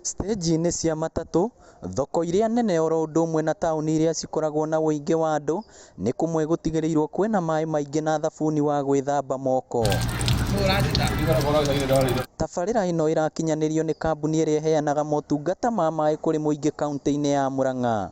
Citĩnji-inĩ cia matatũ, thoko iria nene oro ũndũ ũmwe na taũni iria cikoragwo na ũingĩ wa andũ nĩ kũmwe gũtigĩrĩirwo kwĩna maĩ maingĩ na thabuni wa gwĩthamba moko. Tabarĩra ĩno ĩrakinyanĩrio nĩ kambuni ĩrĩa ĩheanaga motungata ma maĩ kũrĩ mũingĩ kaunti-inĩ ya Murang'a.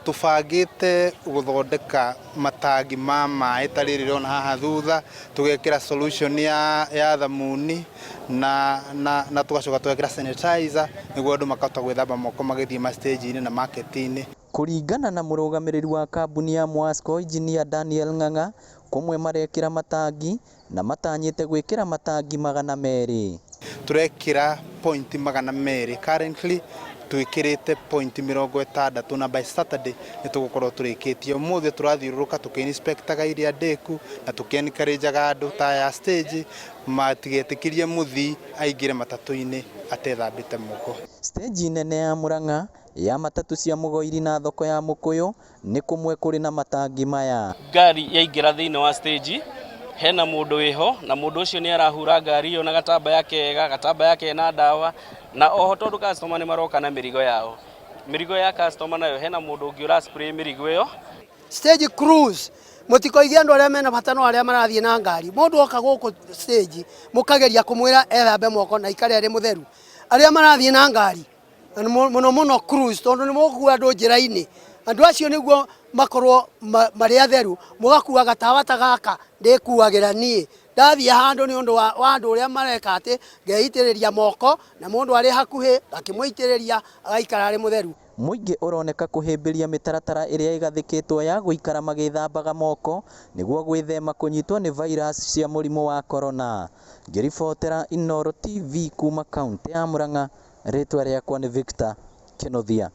Tũbangĩte gũthondeka matangi ma maĩ ta rĩrĩ ũrona haha thutha, tũgekĩra solution ya thamuni na tũgacoka tũgekĩra sanitizer nĩguo andũ makahota gwĩthamba moko magĩthiĩ ma stage-inĩ na market-inĩ. Kũringana na mũrũgamĩrĩri wa kambuni ya Mwasco Engineer Daniel Ng'ang'a, kũmwe marekĩra matangi na matanyĩte gwĩkĩra matangi 200. Tũrekĩra point 200, currently twĩkĩrĩte point 60 na by Saturday nĩ tũgũkorwo tũrĩkĩtie. Ũmũthĩ tũrathiũrũrũka tũkĩ-inspectaga iria ndĩku na tũkĩ-encourageaga andũ ta aya stage matigetĩkĩrie mũthii aingĩre matatũ-inĩ atethambĩte moko. Stage nene ya Murang'a ya matatũ cia Mũgoiri na thoko ya Mũkũyũ nĩ kũmwe kũrĩ na matangi maya. Ngari yaingĩra thĩinĩ wa stage hena mũndũ wĩho na mũndũ ũcio nĩ arahura ngari ĩyo na gatambaya kega, gatambaya kena ndawa, na oho tondũ customer nĩ maroka na mĩrigo yao, mĩrigo ya customer nayo hena mũndũ ũngĩ ũra spray mĩrigo ĩyo. Stage crews, mũtikoige andũ arĩa mena bata no arĩa marathiĩ na ngari. Mũndũ oka gũkũ stage mũkageria kũmwĩra ethambe moko na aikare arĩ mũtheru. Arĩa marathiĩ na ngari mũno mũno crews, tondũ nĩ mũgũkua andũ njĩra-inĩ, andũ acio nĩguo makorwo marĩ atheru, mũgakua gatawa ta gaka ndĩkuagĩra niĩ ndathiĩ handũ nĩ ũndũ wa andũ ũrĩa mareka atĩ ngeitĩrĩria moko na mũndũ arĩ hakuhĩ akĩmũitĩrĩria agaikara arĩ mũtheru. Mũingĩ ũroneka kũhĩmbĩria mĩtaratara ĩrĩa ĩgathĩkĩtwo ya gũikara magĩthambaga moko nĩguo gwĩthema kũnyitwo nĩ virus cia mũrimũ wa corona. Ngĩribotera Inooro TV kuma kaunti ya Murang'a, rĩtwa rĩakwa nĩ Victor Kĩnuthia.